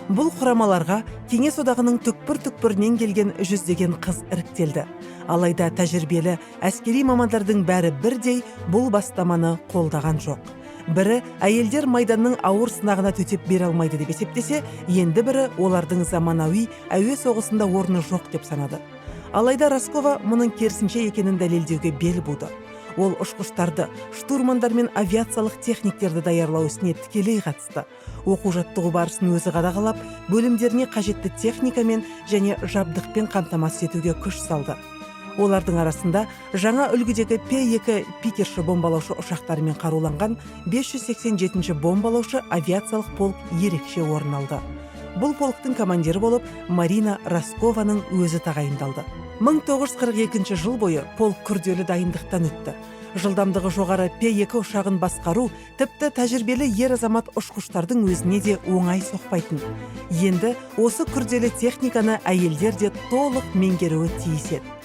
Бұл құрамаларға Кеңес Одағының түкпір-түкпірінен келген жүздеген қыз іріктелді. Алайда тәжірибелі әскери мамандардың бәрі бірдей бұл бастаманы қолдаған жоқ. Бірі әйелдер майданның ауыр сынағына төтеп бере алмайды деп есептесе, енді бірі олардың заманауи әуе соғысында орны жоқ деп санады. Алайда Раскова мұның керісінше екенін дәлелдеуге бел буды. Ол ұшқыштарды, штурмандар мен авиациялық техниктерді даярлау ісіне тікелей қатысты. Оқу жаттығу барысын өзі қадағалап, бөлімдеріне қажетті техникамен және жабдықпен қамтамасыз етуге күш салды. Олардың арасында жаңа үлгідегі П-2 Питерші бомбалаушы ұшақтарымен қаруланған 587-ші бомбалаушы авиациялық полк ерекше орын алды. Бұл полктың командирі болып Марина Раскованың өзі тағайындалды. 1942 жыл бойы полк күрделі дайындықтан өтті. Жылдамдығы жоғары П-2 ұшағын басқару тіпті тәжірибелі ер азамат ұшқыштардың өзіне де оңай соқпайтын. Енді осы күрделі техниканы әйелдер де толық меңгеруі тиіс еді.